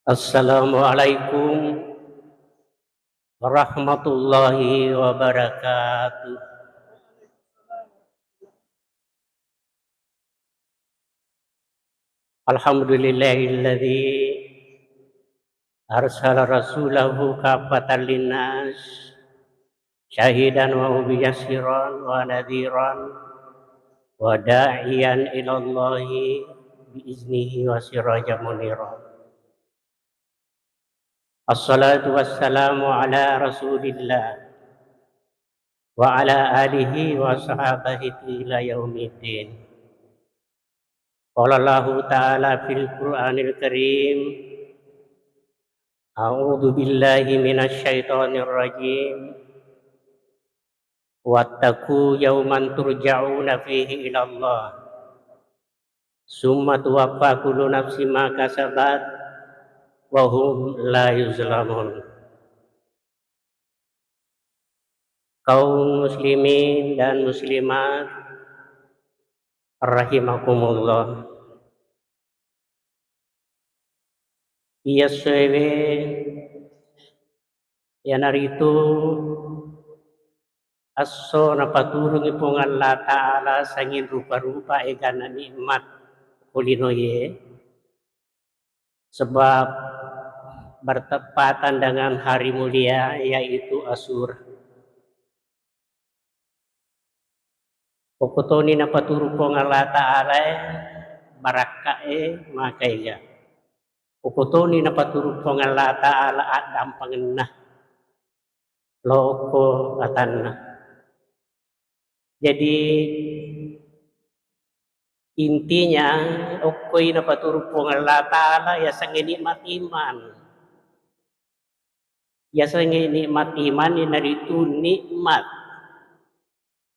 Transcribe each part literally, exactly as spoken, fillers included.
Assalamualaikum warahmatullahi wabarakatuh. Alhamdulillahilladzi arsala rasulahu kaffatan linnas syahidan wa mubasysyiran wa nadhiran wa da'iyan ilallahi biiznihi wa sirajan munira. Assalatu wassalamu ala Rasulillah wa ala alihi wa sahabatihi ila yaumiddin. Qala Allahu ta'ala fil Qur'anil Karim, a'udzu billahi minasy syaithanir rajim. Wattaqu yauman turja'una fihi ilallah. Summa tuwaffa kullu nafsin ma kasabat wa hum la yuzlamun. Kaum muslimin dan muslimat rahimakumullah. Iya sewe, iyanaritu esso napaturungi Puang Allah Ta'ala sanging rupa-rupa egana nikmat ko linoe, sebab bertepatan dengan hari mulia, yaitu Asyura. Okko toni napaturu Puang Allah Ta'ala e, barakka e, maka ega. Okko toni napaturu Puang Allah Ta'ala addampangenna, lokko atanna. Jadi, intinya, okkoi napaturu Puang Allah Ta'ala, yasengnge nikmat iman. Yasengnge nikmat iman, iyanaritu nikmat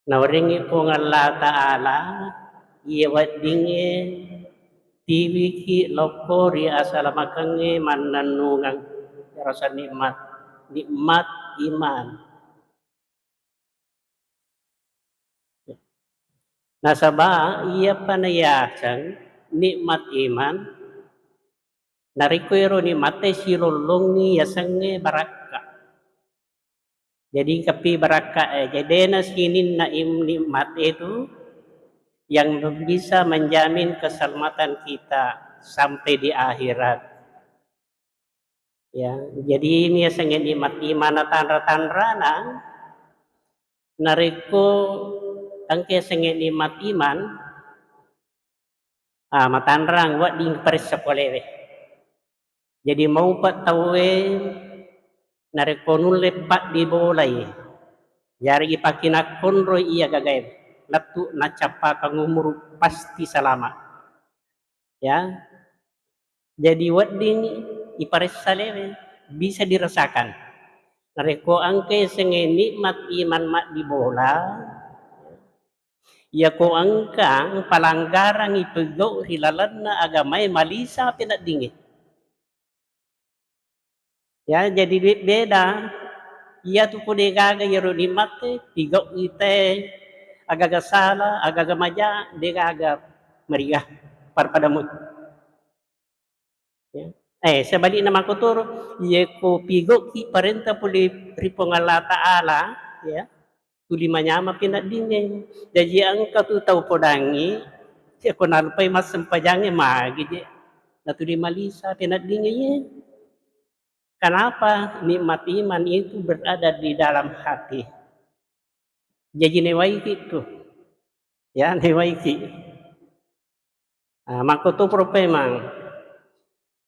nawerengngi Puang Allah Ta'ala, iya weddingnge tiwiki lokko ri asalamakengnge mannennungeng. Rasa nikmat, nikmat iman. Nasaba iyapa nayaseng nikmat iman, narekko ero nikmatte silollongngi yasengnge barakka. Jadi engkapi barakka e, jadi dena sininna im-, nikmat itu yang bisa menjamin keselamatan kita sampai di akhirat. Ya, jadi ini yasengnge nikmat iman na tanra-tanrana, narekko engka yasengnge nikmat iman, ah, matanrang wedding paressa polewe. Jadi maupa tauwe narekko nulle paddibolai, yarigi pakinakkonroi iya gagae, lettu nacappakang umuru, pasti salama. Ya. Jadi wedding iparessa lewe, bisa dirasakan. Narekko engka yasengnge nikmat iman maddibola, yako engka pelanggaran ipegau ri lalenna agamae, malisa peneddingnge. Ya, jadi be-, beda. Iyatu ko degaga iyaro nikmatte, pigau ite, agaga sala, agaga maja, degaga mariga, parpada mui. Ya. Eh, sebalikna makkotoro, yeko pigauki parenta pole ri Puang Allah Ta'ala, ya, tuli manyameng peneddingnge. Jaji engka tu tau podangngi, yeko nalpai massempajangnge magi je, natuli malisa peneddingnge ye. Kenapa? Nikmat iman itu berada di dalam hati. Jaji newaiki tu. Ya, newaiki. Ah, makkotoparo pemang.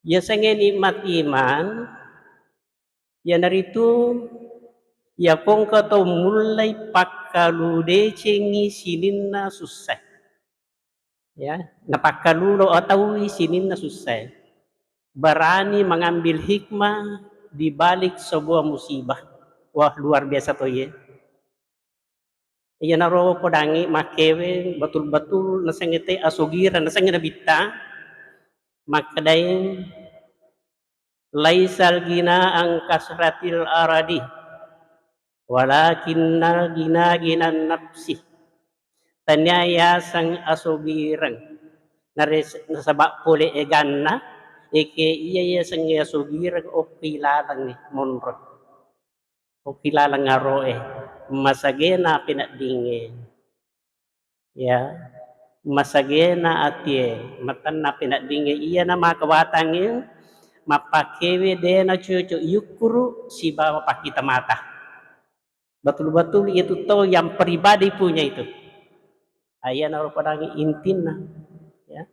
Yasengnge nikmat iman, iyanaritu yakongka to mullai pakkalu decengngi sininna sussa. Ya, napakkalulo ataui sininna sussa. Berani mengambil hikmah di balik sebuah musibah. Wah, luar biasa to ye. Iyanaro podangngi makkewe betul-betul nasengnge te asugireng, nasengnge nabitta makkedai, "Laisal gina an kasratil aradi, walakinnal gina ginan nafsi." Tania yaseng asugireng, nares-, nasaba pole eganna, Eke iya yasengnge asugireng okki laleng monro. Okki laleng aroe. Masagena peneddingnge. Ya, masagena atie, matenna peneddingnge iyana maka watangnge mappakewe dena cocok yukkuru sibawa pakkita mata. Betul-betul itu tau yang pribadi punya itu. Ayana ro padangi intinna. Ya.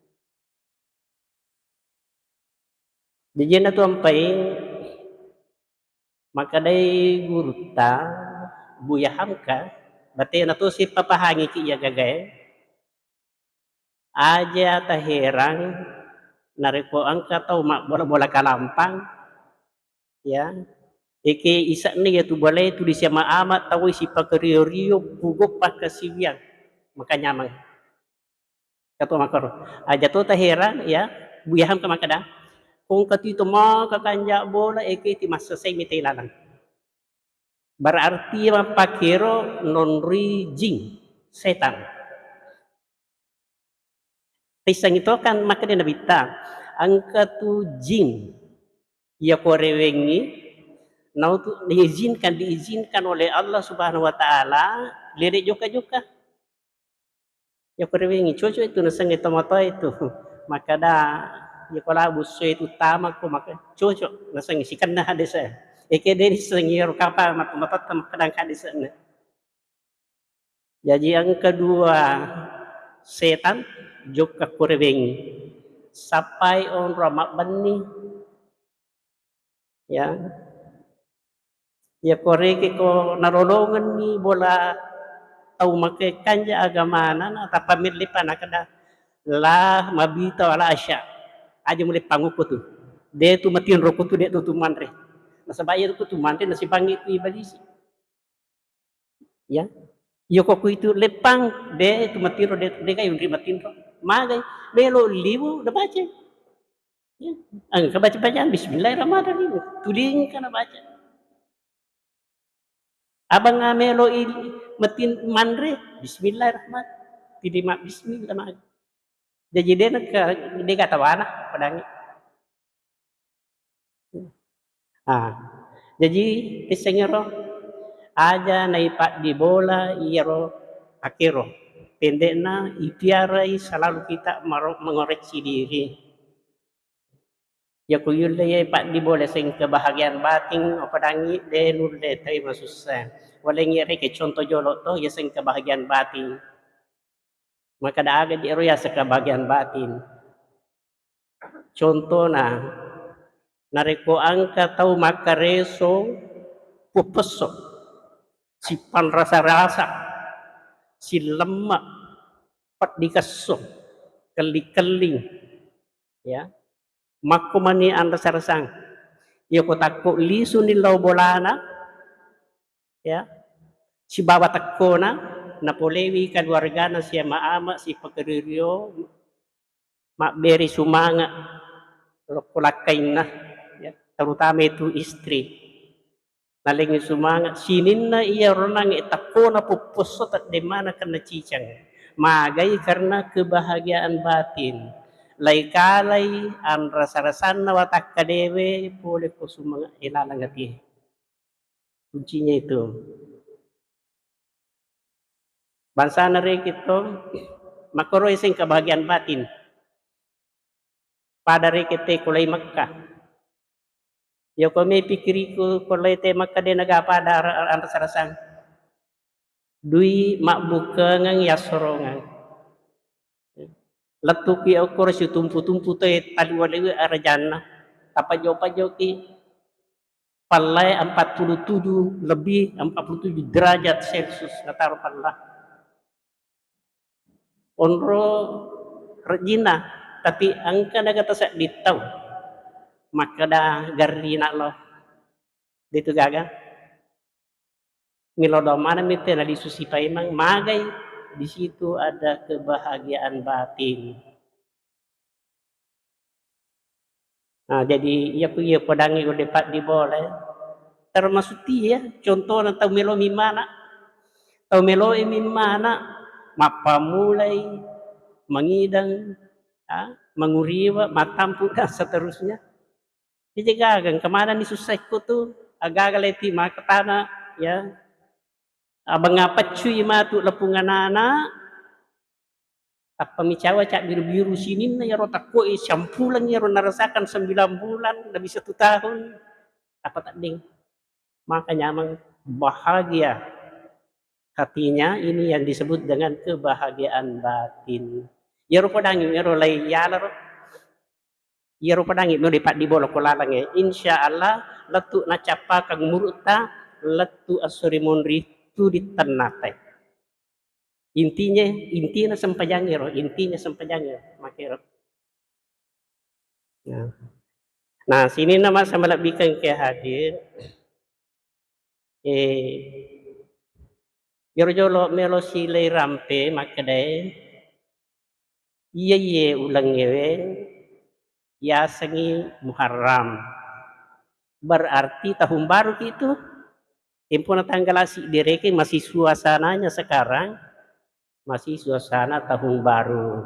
Jaji na tu ampai makkedai gurutta, Buya Hamka, batena to sipapahangiki iya gagae, aja taherang narekko engka tau mabbola-bola kalampang, ya, eke ise'na iya tu bolae tuli siama-ama tau sipakerio-rio pugoppa kasiwiang, maka nyameng. Kato makkoro. Aja to taherang, ya, Buya Hamka makkeda, ko engka tu to maka kanja bola, eke ti massesai mitai laleng. Berarti mappakero nonroi jing, setan. Tissengi to kan makkeda Nabitta, engka tu jing iya ko rewengngi, nau tu diizinkan, diizinkan oleh Allah Subhanahu wa Ta'ala, lede jokka-jokka. Iya ko rewengngi, cocok itu nasengnge tomatoa itu. Makkeda, iya ko labu esso itu tama ko maka cocok nasengnge sikenna hadese. Eke de nasengnge ro kapang matu matatta makkeda hadese na. Jaji engka dua setan jokka ko rewengngi. Sappai onrong mabbenni. Ya. Ya ko reke ko narolongenni bola tau make kanja agamana, na tappa melle pa nakeda, "La mabita wala asya." Aja muleppang okko tu. De tu matinro ko tu, de tu tu manre. Nasaba iya ko tu manre nasibangi ku ibalisi. Ya. Iya ko ku itu leppang, de tu matinro, de, de kai unri matinro. Magai, melo liwu, de baca. Ya. Engka baca-bacaan, "Bismillahirrahmanirrahim." Tulingka nabaca. Abang melo i metin manre, "Bismillahirrahmanirrahim." Tidi ma bismillah ma. Jaji de naka, de gatawana padangi. Ah, jaji, tissengero aja naipaddi bola iyaro akero. Pendekna, ipiarai selalu kita maro-, mengoreksi diri. Yako yulle ye paddi bola seng kebahagiaan batin, apa dangi de nulle terima susah. Walengi reke contoh jolo to, ya seng kebahagiaan batin. Maka da aga di ero ya seng kebahagiaan batin. Contona, narekko engka tau makkareso, puppesso, sipanrasa-rasa, silemme, peddikesso, kelling-kelling, ya, makko mani anrasa-rasang. Yako takko lisuni lao bolana, ya, sibawa tekkona, napolewi keluargana siama ama, sipakerio-rio, mabberi sumanga lokko lakkainna, ya, terutama itu istri. Nalengi sumanga, sininna iya ronangnge tekkona puppusso teddemmana kenna cicang. Magai karena kebahagiaan batin. Laikalai anrasa-rasanna watakkadewe pole ko sumanga ilaleng atie. Kuncinya itu. Bangsana rekeng to, makkoro iseng kebahagiaan batin. Pada rekeng te ko lai Mekka. Yako me pikiriku ko lai te Mekka de naga pada ara-, anrasa-rasang. Dui mabbukengeng yassorongeng. Lettuki okkoro situmpu-tumpu toe taliwa-liwa arajanna. Tapajjo-pajjoki pallae empat puluh tujuh lebih, empat puluh tujuh derajat Celcius nataro palla. Onro rejjinna, tapi engka naga tasedding tau makkeda garrina lo. Detu gaga. Melo doang maneng mite nalisu sipaimeng, magai di situ ada kebahagiaan batin. Nah, jadi iya ku iya podangi ulle paddi bola, termasuk iya, contohna tau melo mimmana. Tau melo mimmana, mappamulai mangidang ah, manguriwa, mattampu, dan seterusnya. Jadi gaga, engka manenni sussa ikko tu, agaga leti makkatana, ya. Abang apeccui matu lepung anana, tappa micawa cabbiru-biru sininna iyaro takkoe, siampuleng iyaro narasakan sembilan bulan, lebih satu tahun, apa tedding. Maka nyameng bahagia. Hatinya ini yang disebut dengan kebahagiaan batin. Iyaro podangi, iyaro lai yalaro. Iyaro podangi melo ipaddi bola ko lalengnge. Insya Allah lettu nacappakang umurutta, lettu esso ri monri tu ditennate. Intinya, intina sempajangngero, intina sempajangngero, makero. Nah. Nah, sininna masa malebbikeng ke hadir. Eh, iyaro jolo melo silei rampe makkedae, iya iye ulengngewe yasengngi Muharram. Berarti tahun baru ki itu. Tempona tanggal asi direkeng masih suasananya sekarang, masih suasana tahun baru.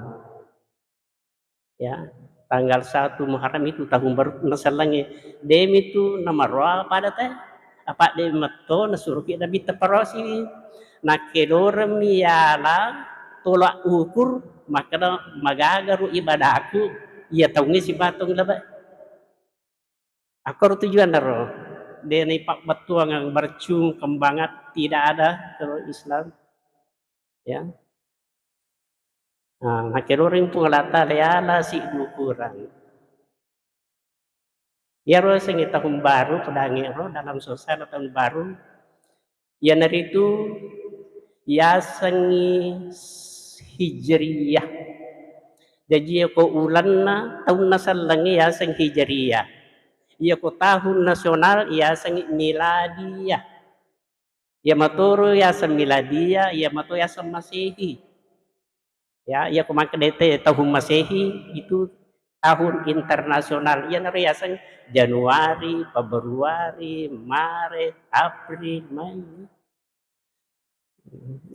Ya, tanggal satu Muharram itu tahun baru nasellengnge. Demi tu namaroa pada te. Apa de metto nasuruki Nabitta parosi. Nakkeloremmi yala tolak ukur, makkeda magagaru ibadaku, iya taungnge sibatong lebe. Akkoro tujuanna ro. De naipabbattuang bercung kembangat, tidak ada kalau Islam. Ya. Nah, makkeloreng Puang Allah Taala yala siddu ukurang. Iyaro sengnge tahun baru, pedangero dalam suasana tahun baru, iyanaritu yasengngi Hijriyah. Jaji, iyako ulenna, taunna sellengnge yaseng Hijriyah. Iyako tahun nasional yaseng Miladiyah. Iya matoro yaseng Miladiyah, iya mato yaseng Masehi. Ya, iya ko makkeda te tahun Masehi itu tahun internasional. Iyanaro yaseng Januari, Februari, Maret, April, Mei.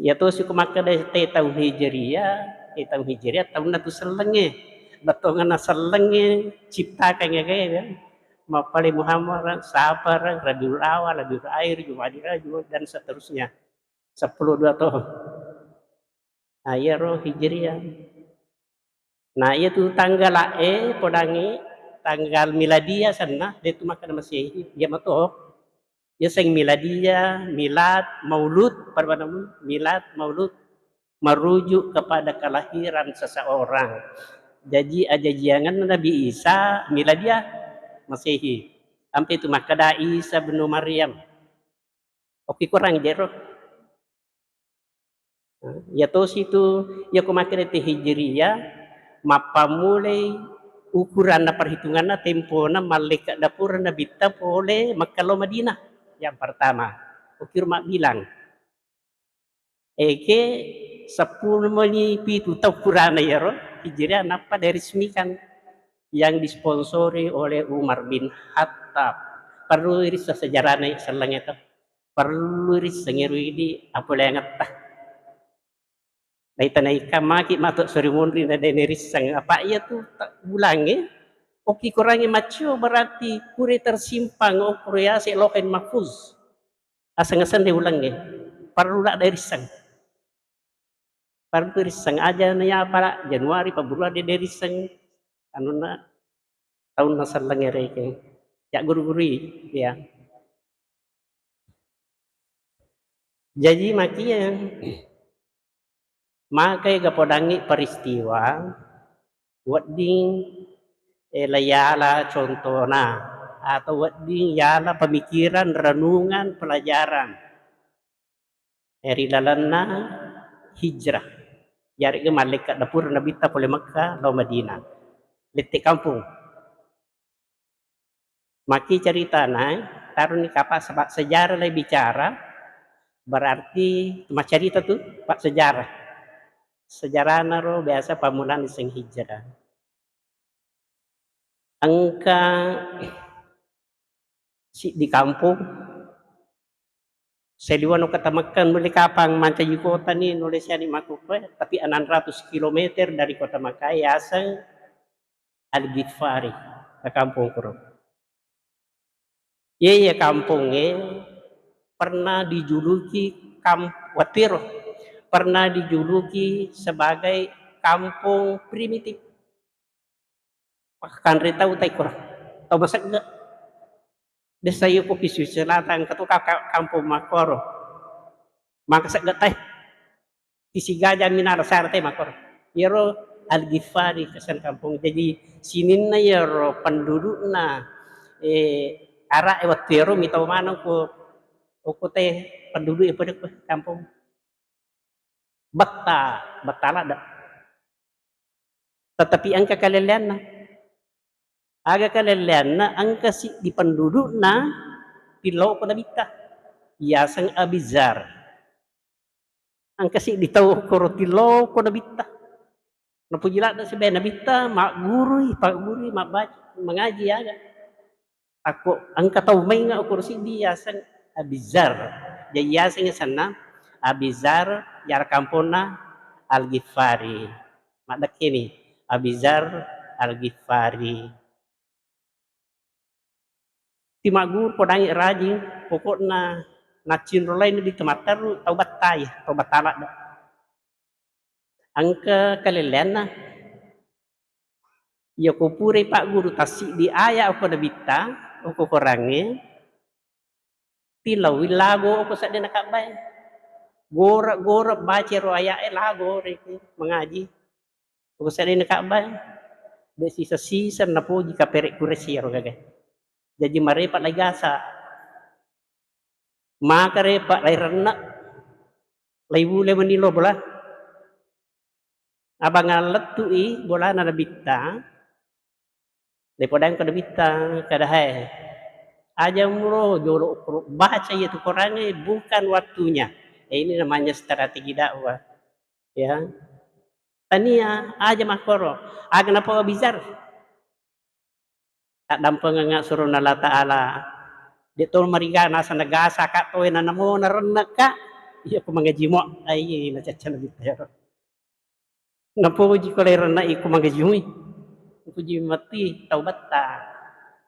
Iya tosi ko makkeda te tahun Hijriyah, te tahun Hijriyah taunna tu sellengnge. Bettuanna sellengnge ciptakan ya, ya. Mappale Muharram, Safar, Rabiul Awal, Rabiul Akhir, Jumadil Akhir, dan seterusnya. Seppulo dua to. Nah, iyaro Hijriyah. Nah, iyatu tanggala'e podangngi tanggal Miladiyah senna, de'tu makkeda Masehi, iya mato. Yaseng Miladiyah, Milad, Maulud, pada mana Milad, Maulud, merujuk kepada kelahiran seseorang. Jaji ajajiangenna Nabi Isa Miladiyah, Masehi. Ampe tu makkeda Isa bin Maryam. Okki kurang jero. Nah, iya tosi tu, iya ko makkeda te Hijriyah, mappammulai ukuranna, perhitunganna, tempona mallekka dapureng Nabitta pole Makkah lao Madinah. Yang pertama, okki ro mabbilang. Eke seppulo mani pitu tau ukurana iyaro Hijriyah nappa diresmikan, yang disponsori oleh Umar bin Khattab. Perlu irisseng sejarahna sellengnge to. Perlu irisseng ero idi apoleangetta. Naita naika maki mato sori monri na de nerisseng. Apa iya tu ta-, bulangnge, okki kurangi maccio berarti pure tersimpang okko yase Lauhil Mahfuz. Aseng-aseng de ulengnge. Perlu ladde risseng. Parellu risseng aja na iya, apala Januari, Februari de risseng anunna taunna sellengnge rekeng. Ya guru-gurui, ya. Jaji makia, makai ga podangngi peristiwa wedding, eh, layala contona atau wedding yala pemikiran, renungan, pelajaran. Eh, ri lalenna hijrah. Yaregga mallekka dapur Nabitta pole Mekka lao Madinah. Lette kampung. Maki caritana, taroni kapang, sebab sejarah lagi bicara, berarti maccarita tu, Pak, sejarah. Sejarahna ro biasa pammulana seng hijrah. Engka siddi kampung, saliweng no kota Mekka, nulle kapang mancaji kota ni, nulle siani makkukue, tapi enam ratus kilometer dari kota Mekka, yaseng Al-Ghifari, na kampong kuro. Iya, iya kampongnge pernah dijuluki kam-, wattuero pernah dijuluki sebagai kampong primitif. Makkanre tau tai koro, tau masegge. Dessa iyo ko Pesisir Selatan, engka to ka-, ka-, kampong makkoro. Maka segge tai. Tisigaja minara sara tai makkoro. Iyaro Al-Ghifari kesan kampong. Jadi sininna iyaro pendudukna, eh, Arab e wattuero mitau maneng ko, okko te penduduk e pada ko kampong. Betta, betta ladde. Tetapi engka kalelleanna. Aga kalelleanna, engka siddi pendudukna tillau ko nabitta. Yaseng Abizar. Engka siddi tau koro tillau ko nabitta. Napuji ladde sibawa nabitta, maggurui, paggurui, mabbaca, mangaji aga. Akko engka tau mainga okoro siddi yaseng Abizar. Jadi yaseng yasenna Abizar, yara kamponna Al-Ghifari. Maddekkeni Abizar Al-Ghifari. Ti magguru podangi rajing, pokokna naccinro lain di tematteru tau battai, tau batta ladde. Engka kalelleanna. Iya ko purai pagguru tassiddi aya okko nabitta, okko korangnge, tilaui lago okko seddena kabbae. Gore-gore baca ro aya'e lago reke mangaji. Okko seddena kabbae. De sisa-sisa napoji kapere kuresi ro gaga. Jaji marepa lai gasa. Maka repa lai renna. Lai bule menilo bola. Abang lettu'i bolana nabitta, dipodangko nabitta, kada, "Hai, aja mulo jolo ukuru baca iya tu korangnge, bukan waktunya." Eh, ini namanya strategi dakwah. Ya. Tania, aja makkoro. Aga napau Abizar? Taddampengengnga surona Allah Ta'ala. De to mariga naseng nagasa ka to, eh, nanamo narenneka. Iya ko mangaji mo. Ai, nacacca nabitta iyaro. Napoji ko lai renna iko mangaji mui. Upoji matti tau batta.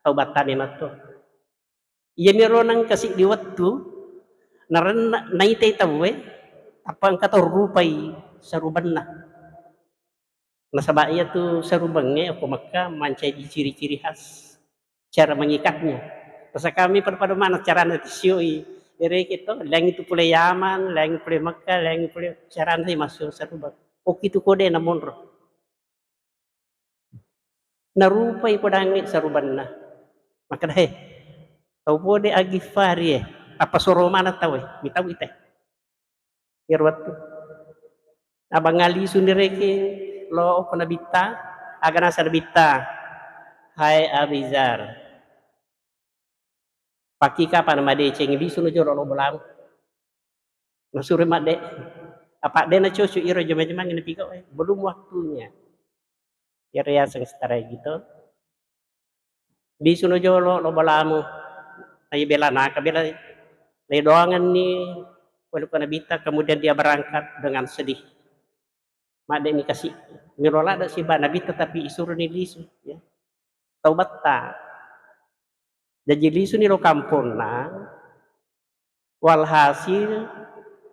Tau battani matto. Iyamiro nengka siddi wettu narenna, naitai tauwe, tappa engka tau rupai sarubanna. Nasaba iyatu sarubangnge okko Mekka mancaji ciri-ciri khas cara mengikatnya. Rasa kami pada-pada mana carana tisioi. Ere kito, leng itu pole Yaman, leng pole Mekka, leng pole carana masuk sarubang. Oki tu kode na monro. Narupai podangnge sarubanna. Makkeda, "He, tau pode Al-Ghifari e, tappa soro mana tau e, mitau ite." Iyaro wettu. Abang lisu ni rekeng lo okko nabitta, aga naseng nabitta, "Hai Abizar." Pakki kapang madeceng, lisuno jolo lo bolamu. Nasuro madde. Apa de nacoco iro jama-jamang napigau, eh, belum waktunya. Iyaro yaseng strategi to. Lisuno jolo lo bolamu. Ai bela naka bela. Ledoanganni waluka nabitta, kemudian dia berangkat dengan sedih. Madde ni kasi. Miro ladde siba nabitta tapi isuroni lisu, ya. Tau batta. Jaji lisuni ro kamponna, walhasil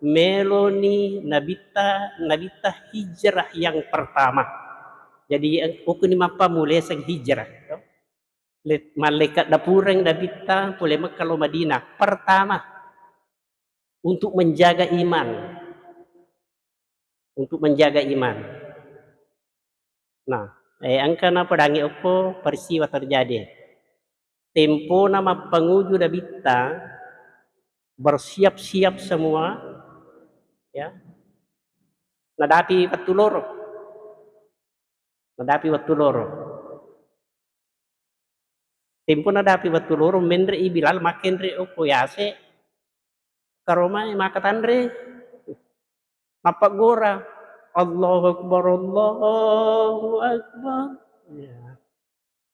meloni nabitta, nabitta hijrah yang pertama. Jadi, eh, ukuni mappamuleseng hijrah, to. Le-, mallekka dapureng nabitta pole Mekka lo Madinah. Pertama, untuk menjaga iman. Untuk menjaga iman. Nah, eh, engka napodangi okko peristiwa terjadi. Tempona mappanguju nabitta, bersiap-siap semua, ya. Nadapi wettu loro. Nadapi wettu loro. Tempo nadapi wettu loro, menre i Bilal makkenre okko yase, karomai maka tanre. Mappaggora, "Allahu Akbar, Allahu Akbar." Ya.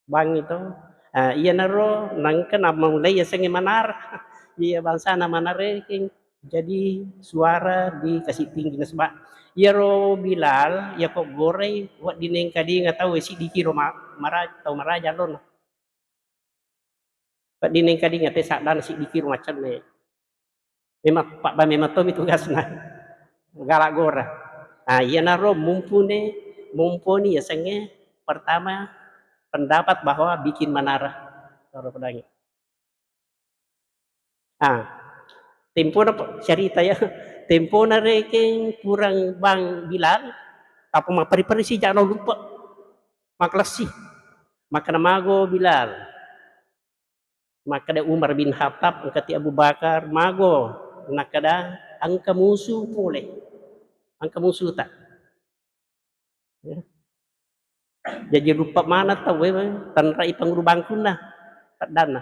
Bangi to. Ah, iyanaro nangka namulai yasengnge manara. Iya bangsana manara rekeng. Jadi suara dikasih tinggi nasaba iyaro Bilal, iyako gorai, wedding nengkalinga tau siddi kiro ma-, mara-, tau maraja lona. Peddineng kadinga te saddana siddiki ro macenne. Memang pabba memang tomi tugasna. Galak gora. Ah, iyanaro mumpune, mumpuni yasengnge pertama pendapat bahwa bikin manara. Toro pedangi. Ah, tempona po-, cerita ya. Tempona rekeng purang bang Bilal, tappa mappari-pari sijana lupa. Maklessi. Makkeda mago Bilal. Makkeda Umar bin Khattab, engka ti Abu Bakar, mago. Nakkeda engka musu pole. Engka musuta. Ya. Jaji lupa mana tau, eh, tanrai panguru bangkunna, taddanna.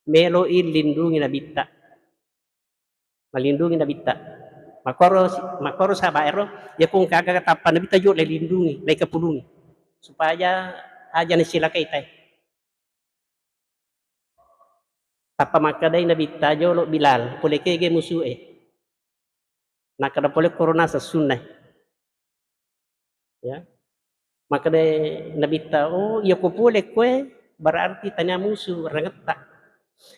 Meloi lindungi nabitta. Malindungi nabitta. Makkoro si-, makkoro sahabat ero, ya kong kaga tappa nabitta jo le lindungi, le kepulungi. Supaya aja nasilakai tai. Tappa makkedai nabitta jolo Bilal, pole kege musu'e. Nakkeda pole korona sessunna. Ya. Makkeda nabitta, "Oh, iya ko pole koe berarti tania musuh rengetta."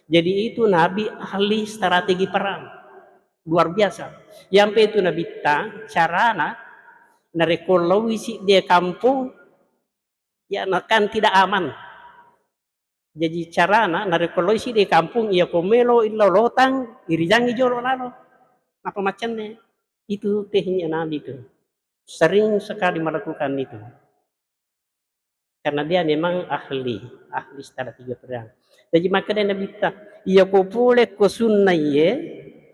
Jadi itu Nabi ahli strategi perang. Luar biasa. Yampe itu nabitta carana narekko laowi sidde kampung, ya, na-, kan tidak aman. Jaji carana narekko loi sidde kampung, iya ko melo illau lotang, irijangi jolo lalo. Nappa macenne. Itu teknik Nabi itu. Sering sekali melakukan itu. Karena dia memang ahli, ahli strategi perang. Jaji makkeda Nabitta, iya ko pole ko sunna iye,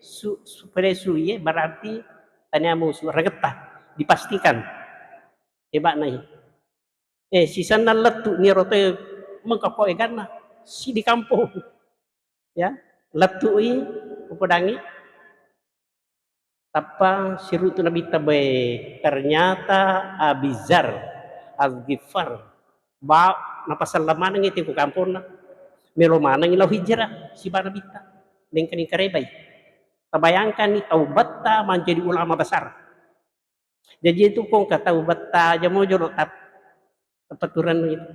su-, supaya su iye berarti tania musuh, rengetta, dipastikan. Hebatna iye. Eh, sisenna lettu niro te mengkako eganna, siddi kampong. Ya, lettui, upodangi. Tappa siruntu Nabitta, be, ternyata Abizar Al-Ghifar, ba, napasella manengngi tiko kamponna. Melo manengngi lao hijrah, siba Nabitta. Nengkani karebai. Tabayangkanni taubatta manjadi ulama besar. Jaji itu kong kata ubatta aja mo jolo tap-, tapaturan itu.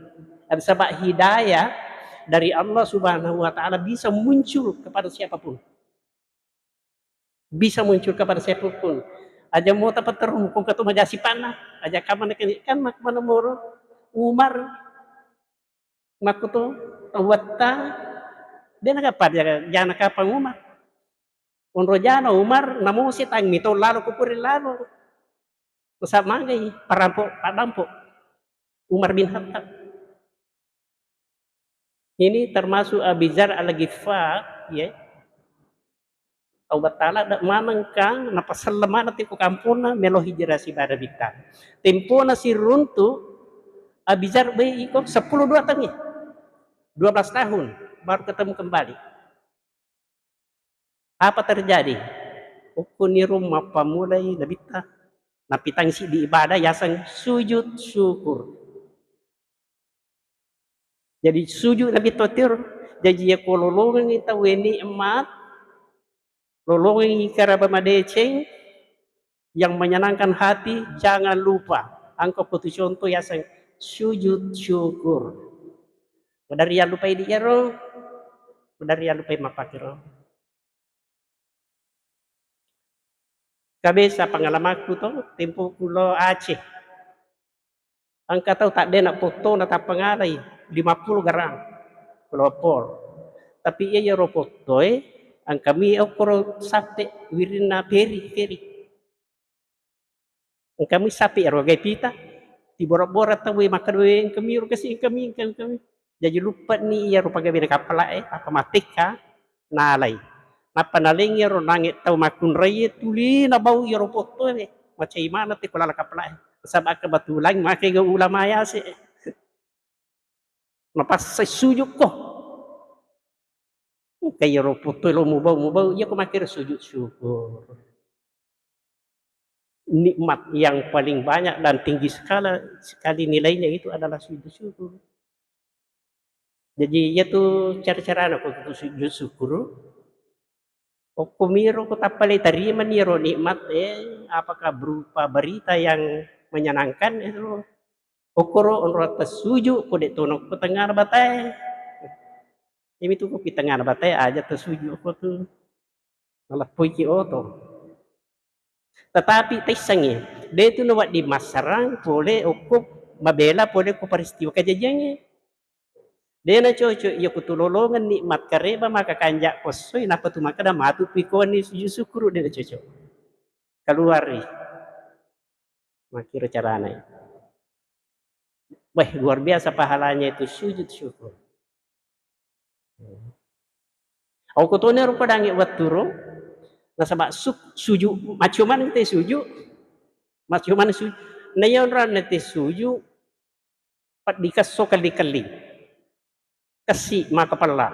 Ada sebab hidayah dari Allah Subhanahu wa Ta'ala bisa muncul kepada siapapun. Bisa muncul kepada siapapun. Aja mo tapaterung kong kata majasi panah. Aja kamana kan, kan mak mana moro Umar. Makkuto tauwatta, de' nagappa ja-, jana kapang Umar. Onro jana Umar, namo setang mito lalo kupuri lalo. Masa magai parampo, padampo Umar bin Khattab. Ini termasuk Abi Dzar Al-Ghifar, ya. Taubat tala da manengka, napasella maneng tiko kamponna, melo hijrah sibawa Nabitta. Tempona siruntu, Abi Dzar be iko sepuluh dua tahun, dua belas tahun, baru ketemu kembali. Apa terjadi? Okkoniro mappamulai Nabitta, napitang siddi ibadah yaseng sujud syukur. Jadi sujud Nabitta tiro. Jaji yako lolongengi tauwe nikmat, lolongengi karaba madeceng, yang menyenangkan hati, jangan lupa. Angka ko tu contoh yaseng sujud syukur. Maderri yallupai di iyaro, maderri yallupai mappakiro. Kabesa pengalamanku to, tempoku lo Aceh. Engka tau tadde na potto na tappangalai, lima puluh garang. Pelopor. Tapi iya iyaro pottoe, engkami okkoro sappe wirinna peri, peri. Engkami sapi ero gai pita, tibora-bora tau makkeda, "We, engkami ro kasi, engkami, engkami, engkami." Jaji luppani iyaro pagawena kappala'e, apa mattekka, nalai. Nappa nalengngi ero nange tau makkunraie, tuli nabau iyaro pottoe, macai maneng te ko laleng kappala'e. Saba' kebetulan make ga ulama yase. Napassai sujukko. Engka iyaro pottoe lo mubau, mubau, iya ko makkeda sujud syukur. Nikmat yang paling banyak dan tinggi sekala-, sekali nilainya itu adalah sujud syukur. Jadi, iya tu cara-carana ko tu sujud syukur. Okko miro ko tappa le tarimani iyaro nikmat, eh, apakah berupa berita yang menyenangkan itu? Okkoro onroang tassuju ko de' tono ko tengngana batae. Iyamitu ko pi tengngana batae aja tassuju ko tu. Maleppoiki oto. Tetapi taissengngi, de' tu nawedding massarang pole okko mabela pole ko peristiwa kajajiangnge. De' nacocok iya ko tulolongeng nikmat kareba maka kanja' ko essoi, nappa tu makkeda matu pi ko wenni sujud syukur, de' nacocok. Keluari. Makkiro carana. Weh, luar biasa pahalanya itu sujud syukur. Okko toni ro padangnge wetturo, nasaba su-, suju, maccio maneng te suju, maccio maneng suju. Na iya onroanna te suju, peddi kesso kelli-kelli. Kessi maka pella.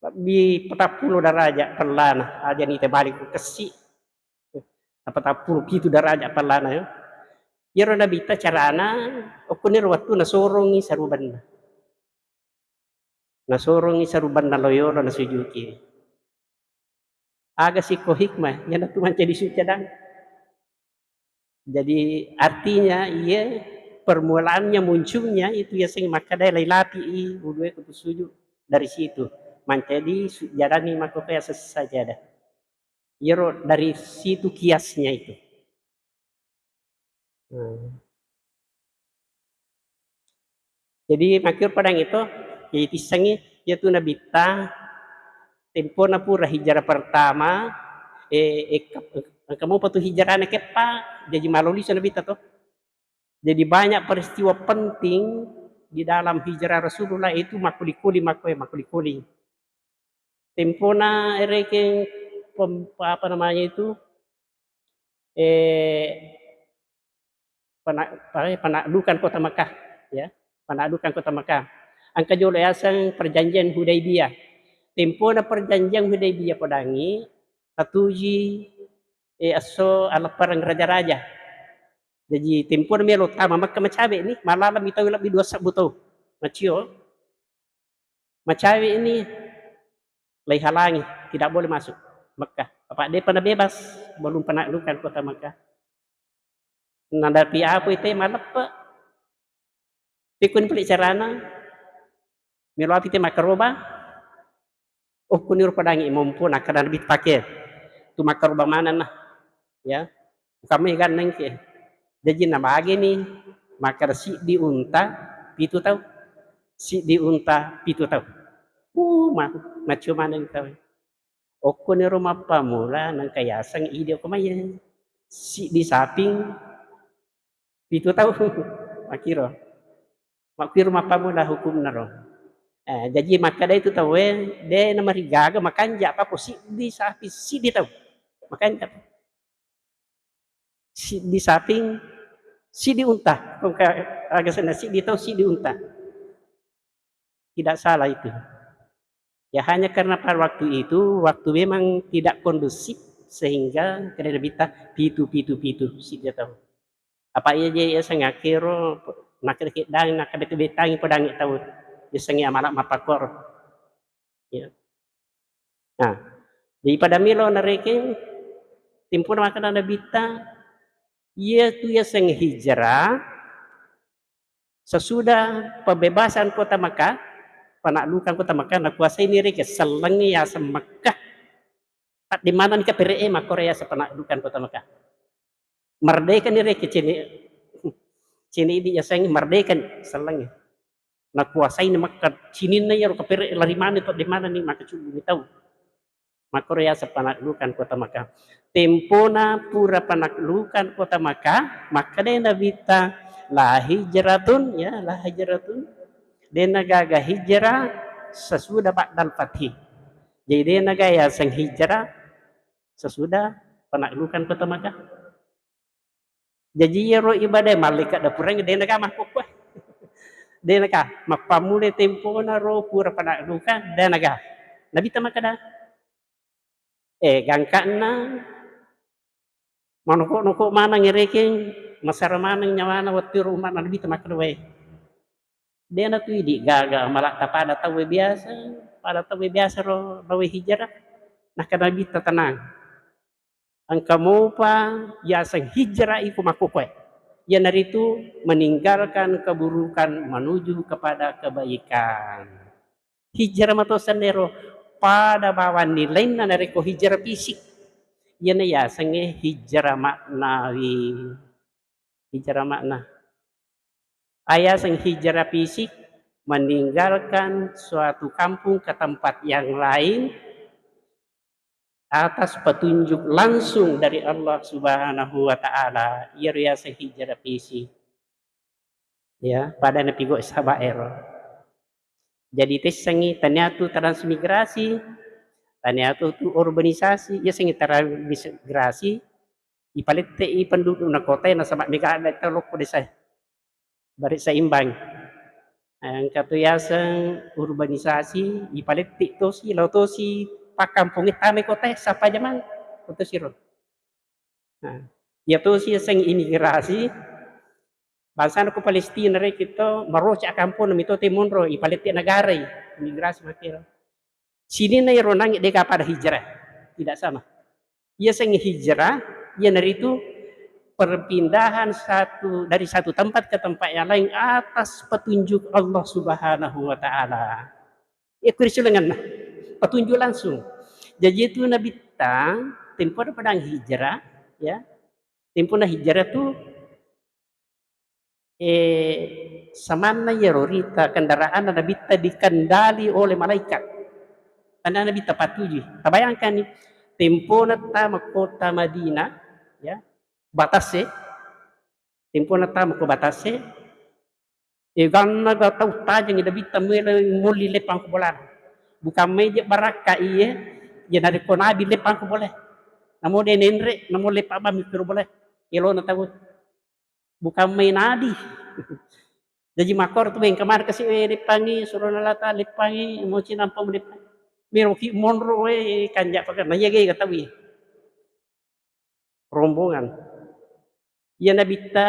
Lebbi patappulo daraja pellana, aja ni te balik kessi. Patappulo pitu daraja pellana, ya. Iyaro Nabitta carana, okkoniro wettu nasorongi sarubanna. Nasorongi sarubanna loyolo nasujuki. Aga sikko hikmah, iyanatu mancaji sujjadang. Jadi artinya iya permulaannya, munculnya itu yaseng makkeda lailapi'i ulue ko sujud dari situ. Mancaji sujjadanni makkokkoe yaseng sajadah. Iyaro dari situ kiasnya itu. Nah. Jadi makkiro padang itu, jadi tissengngi, iyatu Nabitta, tempona pura hijrah pertama, eh, eh, ke-, engka mopa tu hijrahna keppa, jadi maloliso Nabitta to. Jadi banyak peristiwa penting di dalam hijrah Rasulullah itu makkuli-kuli, makkoe makkuli-kuli. Tempona rekeng pem-, apa namanya itu, eh, pena-, apa, penaklukan kota Mekah, ya, penaklukan kota Mekah. Engka jolo yaseng perjanjian Hudaibiyah. Tempona perjanjian Hudaibiyah podangi tatuji, eh, esso aleppareng raja-raja. Jaji tempona melo tama Mekah macabe ni, malala mitau lebbi dua sebbu tau. Macio. Macawe ini, laihalangi, tidak boleh masuk Mekah. Apa depa na bebas, belum penaklukan kota Mekah. Nadapi apa itu maleppe. Pikun pelik carana, melo api te makaroba. Oh, kuniro padangi mompo, nakkeda Nabitta ke. Tu makaroba manenna. Ya. Ukamai ganneng ke. Jaji nabageni, makkeda siddi unta, pitu tau. Siddi unta, pitu tau. Uh, ma-, maccio maneng tau. Okkoniro mappamula, nengka yaseng idi okko maiye. Siddi saping, pitu tau. Makkiro. Makkiro mappamula hukumna ro. Eh, jaji makkeda itu tauwe, de namarigaga makanja, apa ko siddi sapi, siddi tau. Makanja. Siddi saping, siddi unta. Kongka aga senna siddi tau, siddi unta. Tidak salah itu. Ya, hanya karena pada waktu itu, waktu memang tidak kondusif, sehingga kena Nabitta pitu, pitu, pitu, siddi tau. Apa iya je yaseng akkero, nakkeda keddang, nakkeda betangi podangi tau, yasengnge amala mappakoro. Ya. Nah, jadi pada milo narekeng, timpuna makkeda Nabitta, iya tu yaseng hijrah, sesudah pembebasan kota Mekah, penaklukan kota Mekah, nakuasai ni rekeng sellengnge yaseng Mekah. Taddi maneng ni kapere e makkoro yaseng penaklukan kota Mekah. Merdeka ni rekeng cini, cini di yaseng merdeka ni sellengnge. Nakuasai ni Mekah, cininna yaro kapere lari maneng to, de maneng ni makacubbu ni tau. Makkoro yaseng penaklukan kota Mekah. Tempona pura penaklukan kota Mekah, makkeda Nabitta, "La hijratun," ya, "la hijratun." Dena gaga hijrah sesudah ba'dal fathi. Jadi dena gaga yaseng hijrah sesudah penaklukan kota Mekah. Jaji iyaro ibadah mallekka dapureng, de naga makkukku. De naga, mappammula tempona ro pura penaklukan, de naga. Nabitta makkeda, eh, gangkanna manoko-noko maneng rekeng, masara maneng nyawana wettu ro umma'na Nabitta makkeda wae. De natu idi gaga malatta pada tauwe biasa, pada tauwe biasa ro bawe hijrah. Nakkeda Nabitta tenang. Engka mopa yaseng hijrah iko makkukue. Iyanaritu meninggalkan keburukan menuju kepada kebaikan. Hijrah mato sennero pada bawang nilainna narekko hijrah fisik. Iyana yasengnge hijrah maknawi. Hijrah makna. Ayaseng hijrah fisik, meninggalkan suatu kampung ke tempat yang lain atas petunjuk langsung dari Allah Subhanahu wa Ta'ala. Iyaro yaseng hijrah fisik. Ya, pada napigau sahabat ero. Jadi tessangi, taniatu transmigrasi, taniatu tu urbanisasi, yasengngi transmigrasi, ipalette'i pendudukna kotae nasaba mega ada lokko desa. Bari seimbang. Engka tu yaseng urbanisasi, ipaletti tosi, lao tosi pakkampongnge tamai kotae, sapa jamang, kotosiro. Nah, iya tosi yaseng imigrasi, bangsana ko Palestina rekeng to, maroca kamponna mito te monro, ipaletti negarai, imigrasi makkero. Sininna iyaro nangnge dega pada hijrah, tidak sama. Iya sengnge hijrah, iyanaritu perpindahan satu, dari satu tempat ke tempat yang lain atas petunjuk Allah Subhanahu wa Ta'ala. Iya kuri sulengenna, petunjuk langsung. Jaji itu Nabitta, tempona padang hijrah, ya. Tempona hijrah tu Eh, samanna iyaro rita kendaraanna Nabitta dikendali oleh malaikat. Tania Nabitta patujui. Tabayangkanni, tempona tama kota Madinah, ya, batasse, tempona tama ko batasse, eganna ga tau tajengngi Nabitta melo molli leppang ko bolana. Bukan maije barakka iye, ya narekko nabi leppang ko bole. Namo de nenre, namo leppa bammi kero bole. Elona tau. Bukan main adi. Jaji makkoro tu engka maneng kasi, eh, leppangi, surona lata leppangi, moci nampa leppangi. Meroki monro, eh, kanja pakai. Nah, iya gega tau iya. Rombongan. Iya Nabitta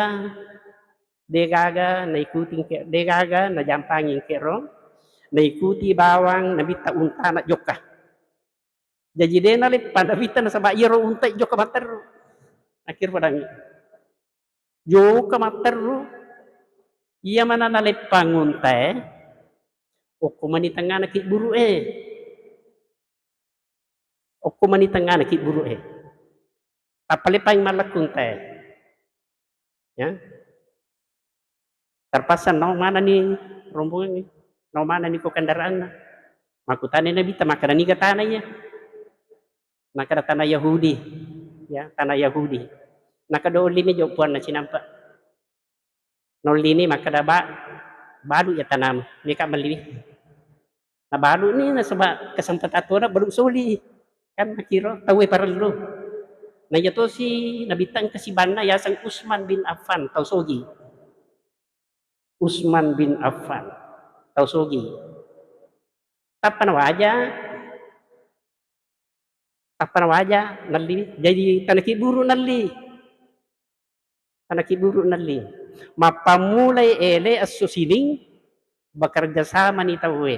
degaga naikuti engke, degaga najampangi engke ro, naikuti bawang Nabitta untana jokka. Jaji de naleppang Nabitta nasaba iyaro unta jokka matteru. Akhir padangi. Jokka matteru. Iya mana naleppang untae, okko mani tengngana kibburu'e. Okko mani tengngana kibburu'e. Tappa leppangi mallekku untae. Ya. Terpaksa nau manani rombongangnge, nau manani ko kendaraanna. Makkutana Nabitta, makkeda niga tana iya? Nakkeda tana Yahudi, ya, tana Yahudi. Nakkeda olli ni jo puanna cinampa. Naolli ni makkeda ba, balu ya tanamu, meka melliwi. Nabalu'ni nasaba kesempatan tona balu soli. Kan makkiro tauwe parellu. Na iya tosi Nabitta engka sibanna yaseng Utsman bin Affan, tau sogi. Utsman bin Affan, tau sogi. Tappa nawaja, tappa nawaja nalli. Jadi tana kiburu nalli. Tana kiburu nalli. Mappammulai ele esso sining bekerja samani tauwe.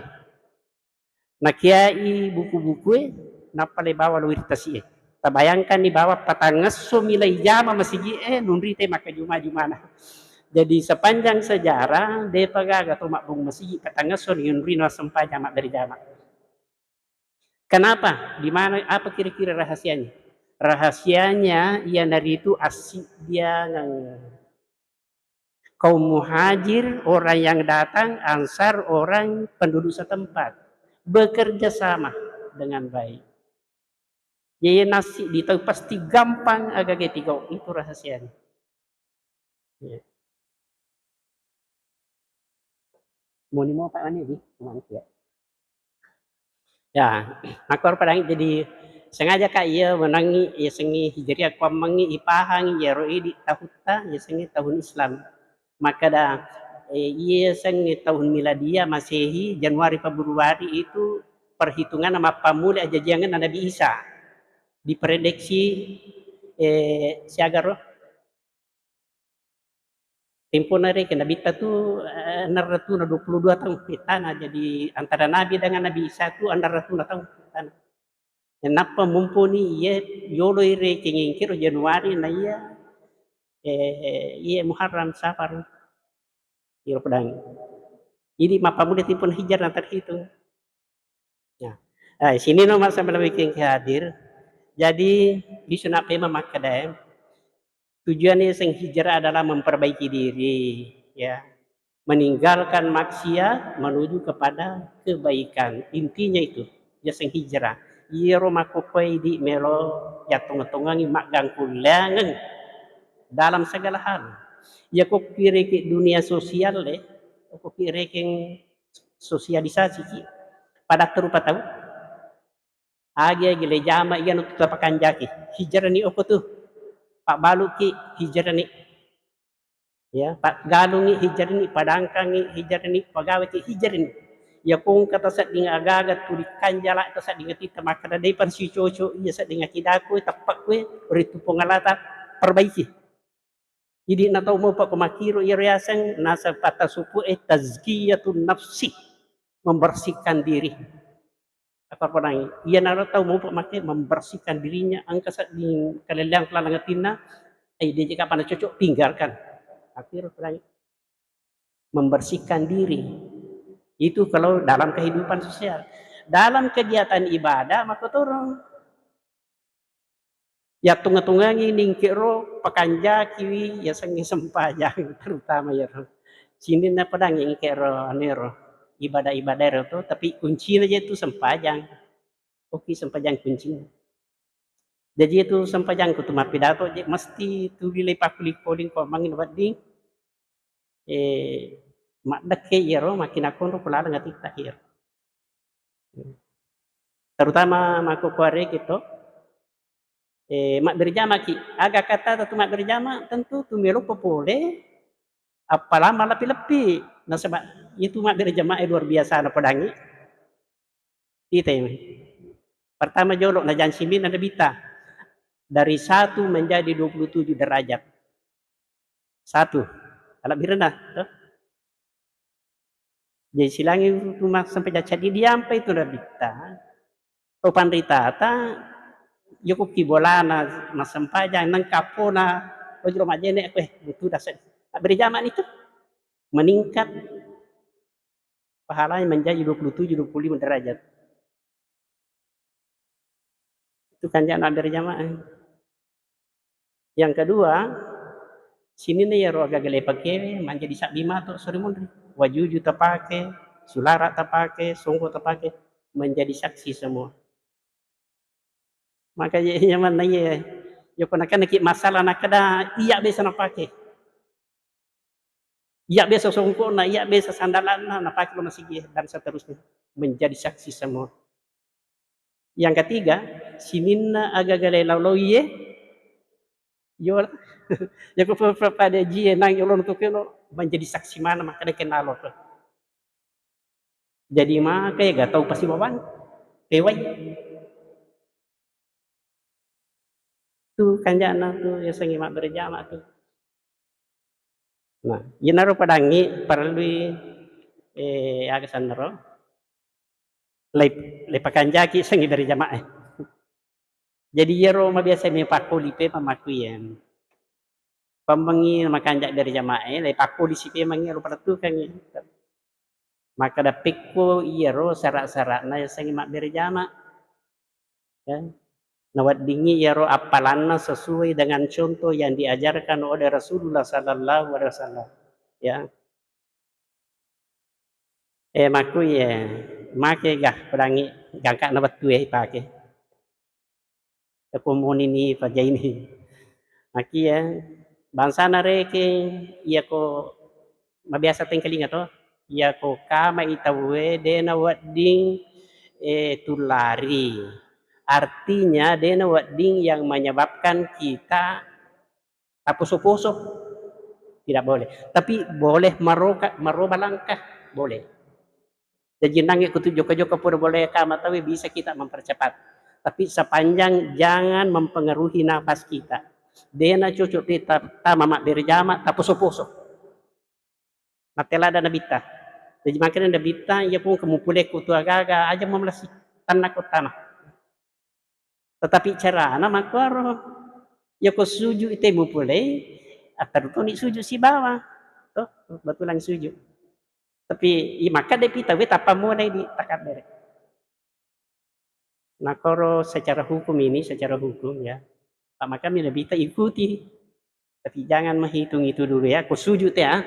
Nakiai buku-bukue, nappa le bawa lo wirtasi'e. Tabayangkanni bawa patangngesso milai jama masigi'e, nunrite makkajuma-jumana. Jadi sepanjang sejarah, depa gaga to mabbung masigi patangngesso nunrino sempajang mabbere jama. Kenapa? Di mana, apa kira-kira rahasianya? Rahasianya iyanaritu assiddiangeng. Kaum muhajir, orang yang datang, ansar, orang penduduk setempat. Bekerja sama dengan baik. Jadi nasi di tau pasti gampang agaga tigau. Itu rahasianya. Ya. Moni mo Pak Mani di, Mani ya. Ya, aku harus padang jadi sengaja kak iya menangi iya sengi hijriah kuammengi ipahangi iyaro idi tahutta iya sengi tahun Islam. Makkeda, eh, iya sengi tahun miladiah Masehi, Januari Februari itu perhitungan mappammula ajajiangenna Nabi Isa. Diprediksi, eh, siaga ro? Tempona rekeng Nabitta tu, eh, enneng ratuna dua puluh dua taung ittana, jadi antara Nabi dengan Nabi Isa tu enneng ratuna taung ittana. Nappa mumpuni iya yoloi rekeng engkero Januari na iya eh, iya Muharram, Safar. Iro pedangi. Jadi mappammula timpuna hijrah na terhitung. Nah, eh, sini no masa bikin hadir. Jadi, di sunat pema makkeda, eh, tujuan yaseng hijrah adalah memperbaiki diri, ya. Meninggalkan maksiat menuju kepada kebaikan. Intinya itu, yaseng hijrah. Iyaro makkokkoe idi melo yattonga-tongangi maggangkulleangeng dalam segala hal. Yako kirekeng dunia sosial le, ko kirekeng sosialisasi ki. Pada rupa tau. Agi-agi le jama iya nu tapakanjaki. Hijrani oko tu. Pabbaluki hijrani. Ya, paggalungi hijrani, padangkangi hijrani, pagaweki hijrani. Ya kongka tasedding agaga tuli kanjala tasedding titta makkeda depa sicoco iya sedding akidaku, teppeku, ritu Puang Allah ta perbaiki. Idi na tau mopa ko makkiro iyaro yaseng naseng pattasupu e tazkiyatun nafsi, membersihkan diri. Apa panai? Iyanaro tau mopa make membersihkan dirinya, engka sedding kalelleang laleng atinna, eh, dia jika pada cocok, tinggalkan. Akhir panai membersihkan diri. Itu kalau dalam kehidupan sosial. Dalam kegiatan ibadah, maka turun. Yattunga-tungangi ningkero pakanjakiwi yasengnge sempajang, terutama iyaro. Sininna pedangngi engkero anero ibadah-ibadah ero to, tapi kuncina je tu sempajang. Oke, sempajang kuncina. Jaji itu sempajangku tu mappidato je mesti tuli le pakkuling-kuling ko mangin wedding, eh, maddekke iyaro makkinakonro ko laleng atitta iyaro. Terutama makkukuareki to, eh, mabbere jamaki. Aga kata tu mabbere jama, tentu tu melo pole, appalang malleppi-leppi. Nasaba itu mabbere jamae luar biasa na pedangi. Itai. Pertama jolo najang simbinna Nabitta. Dari satu menjadi dua puluh tujuh derajat. Satu. Alebbirenna, to? Jadi silangi tu massempajang caddi diampai tu Nabitta. To panritata, yoko ki bolana massempajang, nengka pona, ojro majjene, eh, butu dasar. Mabbere jamani tu. Meningkat pahalanya menjadi dua puluh tujuh, dua puluh lima derajat. Itu kanjana mabbere jamaah. Yang kedua, sininna iyaro agaga le pakewe manjadi sabbi mato sore munri. Wajuju tapake, sulara tapake, songko tapake, menjadi saksi semua. Maka iya, iya manna iya, yoko nakenna ki masalah nakkeda iya biasa napake. Iya biasa songkokna, iya biasa sandalanna, napake lo masigi dan seterusnya. Menjadi saksi semua. Yang ketiga, sininna agaga le lao-lao iye, yo, yako pe-, pe-, pada jie nang yolo tu kelo menjadi saksi mana makkeda kenna lo. Jadi maka ya gak tau pasti bawang. Tewai. Tu kanjana tu yasengnge mabbere jama tu. Nah, iyanaro padangngi parellui, eh, aga sannaro? Lei-, leipakanjaki sengnge bere jamae. Jadi iyaro mabiasa mi pakkoli pe mamakkuyen. Pammengngi makanja bere jamae, leipakkoli si pemangngi ero palettukengngi. Makkeda pekko iyaro sara-sarana yasengnge mabbere jama. Ya. Naweddingngi iyaro appalanna sesuai dengan contoh yang diajarkan oleh Rasulullah sallallahu alaihi wasallam. Ya. Eh, makku iye, make ga pedangngi gangkana wettue ipake. Yako monini pajaini. Makkiya, bangsana rekeng, iyako mabiasa tengkalinga to, iyako kamai tauwe, dena wedding, eh, tullari. Artinya, dena wedding yang menyebabkan kita taposo-poso. Tidak boleh. Tapi boleh maroka-, maroba langkah, boleh. Jaji nangnge kutu jokka-jokka pura boleh kama tawe bisa kita mempercepat. Tapi sepanjang jangan mempengaruhi nafas kita. Dena cocok kita tama mabbere jama, taposo-poso. Mattelada Nabitta. Jaji makanya Nabitta, iya pun kemupulekku tu agaga, aja mamelasi. Tanna ko tama. Tetapi carana makkuaro, yako suju ite mupulei, Atterutuni sujud sibawa. Toh, betulang sujud. Tapi, i-, maka depi tauwe tappa monai di takabbere. Nakoro secara hukum ini, secara hukum ya, Pak Makam ya lebih kita ikuti. Tapi jangan menghitung itu dulu ya, ku sujud ya.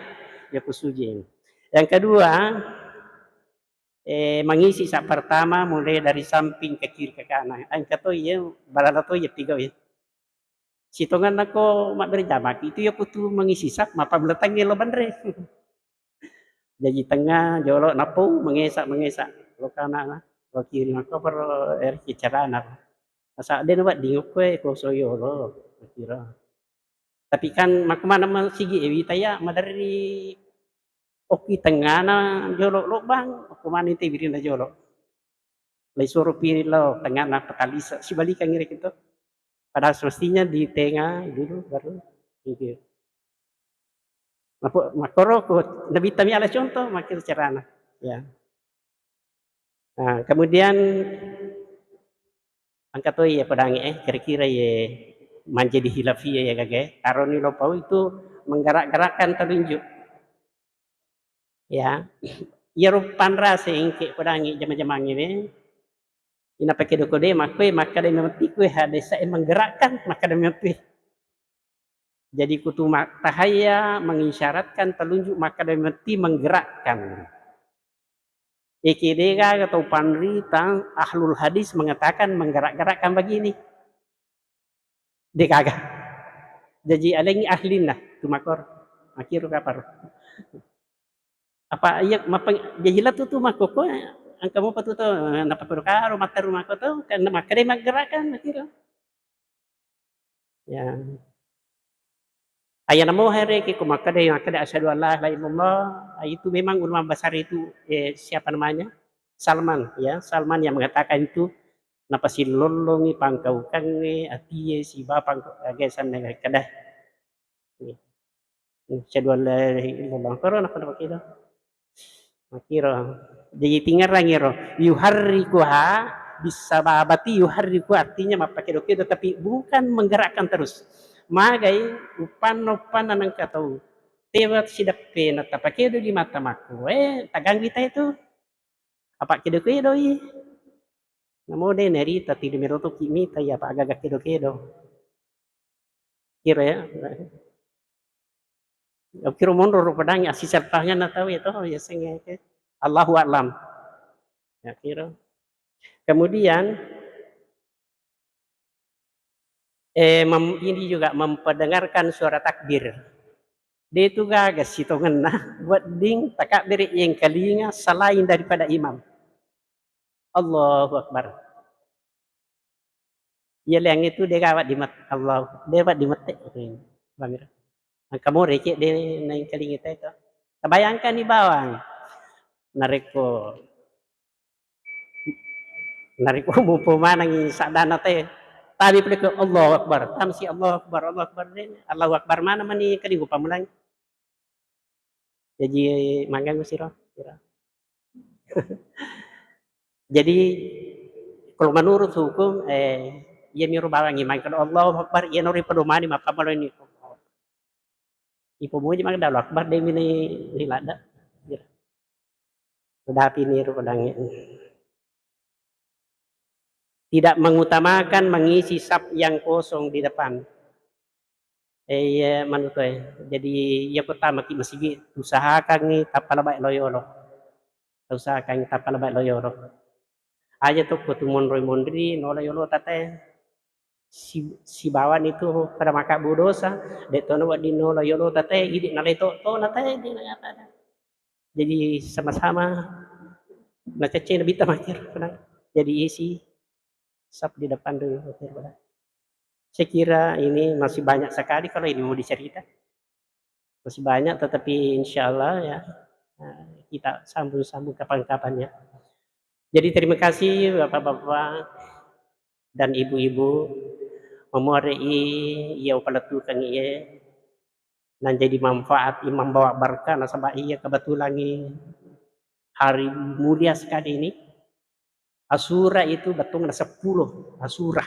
Ya ku sujud. Yang kedua, eh, mengisi saat pertama mulai dari samping ke kiri ke kanan. Engka to iya, balala to iya tiga ya. Sitongenna ko mabbere jamaki itu ya kutu mengisi saf, mappammula tengnge lo banre. Jaji tengnga, jolo, nappo, mengesa, mengesa. Lo kanana, lo kiri, maka perro, eh, carana. Asa de na wedding okko e, koso yolo, kira. Tapi kan makko maneng masigi e wita ya, maderri okki tengngana jolo lobbang, okko maneng te wirinna jolo. Leisuro piring lao tengngana patalise, sibalikangngi rekeng to. Padahal semestinya di tengah dulu baru pinggir. Makkoro ko nabitta mi ala contoh, makkiro carana. Ya. Nah, kemudian engka to iya pedangi, eh, kira-kira ye manjadi khilafiyah ya gage. Taroni lo pau itu menggerak-gerakkan telunjuk. Ya. Iyaro panrase engke pedangi jama-jamangnge we. Inapake doko de makkue, makkeda memetti kue hadesa e menggerakkan, makkeda memetti. Jadi kutu ma-, tahaya mengisyaratkan telunjuk makkeda memetti menggerakkan. Eke de gaga tau panrita ahlul hadis mengatakan menggerak-gerakkan begini. De gaga. Jaji alengi ahlinna tu makor. Makkiro kaparo. Apa iya mapeng-, jaji latu tu makkoko, engka mopa tu to, napakoro karo matteru makko to, kan makkeda menggerakkan makkiro. Ya. Ayana mo hereki ko makkeda, makkeda asyhadu an la ilaha illallah, itu memang ulama besar itu, eh, siapa namanya? Salman, ya, Salman yang mengatakan itu, napasilollongi pangkaukangnge atie siba pangkau, aga sanna kada. Asyhadu an la ilaha illallah. Koro nakko makkiro. Makkiro. Jadi tingerangiro. Yuharrikuha bisababati yuharriku artinya mappakedo-kedo, tapi bukan menggerakkan terus. Magai upanna-upanna nengka tau. Tewa sideppe na tapakedo di mata makku. Eh, taganggui tai tu. Apa kedo-kedoi. Namo de nerita tidi merotoki mita ya apa agaga kedo-kedo. Kira ya. Kira monro ro pedangi asisal tangan na tau ya toh ya senge ke. Allahu a'lam. Ya kira. Kemudian, eh, mem-, ini juga memperdengarkan suara takbir. De tu gaga sitongenna wedding takabbere yengkalinga selain daripada imam. Allahu Akbar. Iya leang itu de gawa di mat-, Allah, de wa di mette. Bamir. Engka more cek de naengkalingi tai to. Tabayangkan ni bawang. Narekko, narekko mupo manengi saddana te. Tabi pole ke Allahu Akbar. Tamsi Allahu Akbar, Allahu Akbar de. Allahu Akbar mana mani kali ku pamulang. Jaji, maganggu siro, siro. Jadi, kalau menurut hukum, eh, iya miro bawang imang, kalau Allahu Akbar, iya nori pedomani, mappamaloni. Ipomuji maka Allahu Akbar, demi ni, ni ladda. Siro. Udah api niru pedangi. Tidak mengutamakan mengisi saf yang kosong di depan. Eh, iya, manu to, eh. Jadi, iya ko tamaki masigi, usahakangngi tappa labai lo yolo. Usahakangngi tappa labai lo yolo. Aja to ko tu monroi-monri, nola yolo tatae. Si-, sibawani tu pada makabbu dosa, de tono wedding nola yolo tatae, idi nalai to, to natae, de nangata. Jadi sama-sama nacecce nabitta makkiro, jadi isi saf di depan dulu. Saya kira ini masih banyak sekali kalau ini mau dicerita. Masih banyak, tetapi insya Allah ya, eh, kita sambung-sambung kapan-kapan ya. Jadi terima kasih Bapak-bapak dan ibu-ibu, memuare'i iya upalettukeng iye, nanjadi manfaat, membawa berkah, nasaba iya kebetulan hari mulia sekali ini. Asura itu bettuanna seppulo, Asura.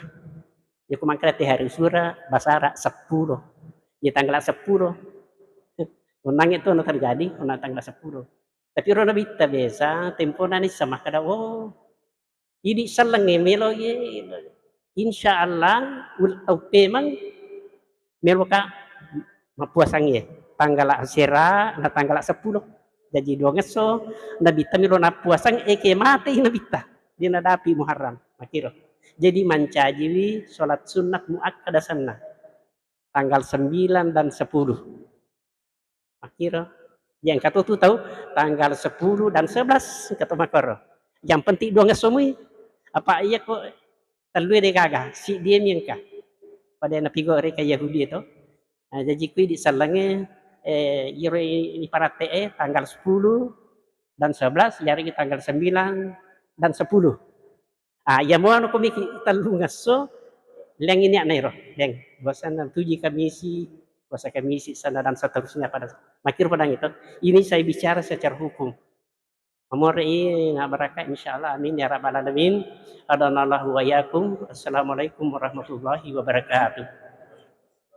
Iya ko mangkala te hari Asura, basara seppulo. Iya tanggal sepuluh. Onnang itu na terjadi, onnang tanggal sepuluh. Tapi ro Nabitta biasa, tempona nissa makkeda, oh, idi sellengnge melo ye, insya Allah, ul-, uppemang meloka mappuasang ye. Tanggal asera, na tanggal sepuluh. Jadi dua ngesso, Nabitta melo nappuasang, eke matei Nabitta. Dia nadapi Muharram, makiro. Jadi mancajiwi sholat sunnat muakkada senna. Tanggal sembilan dan sepuluh. Makkiro. Iya engka to tu tau tanggal sepuluh dan sebelas engka to makkoro. Yang penting dua ngesso mui. Apa iya ko tellue de gaga, siddie mi engka. Pada napigo reka Yahudi to. Nah, jaji kui di sellengnge, eh, iyaro i-, iparatte'e tanggal sepuluh dan sebelas, yareggi tanggal sembilan dan sepuluh. Ah, iya mo anu ko miki tellu ngesso, leng ini ana iro, leng. Biasanna tuji Kamisi, puasa Kamisi, sana dan seterusnya pada makkiro pada itu. Ini saya bicara secara hukum. Amore i na baraka, insyaallah, amin ya rabbal alamin. Hadanallahu wa iyyakum. Assalamualaikum warahmatullahi wabarakatuh.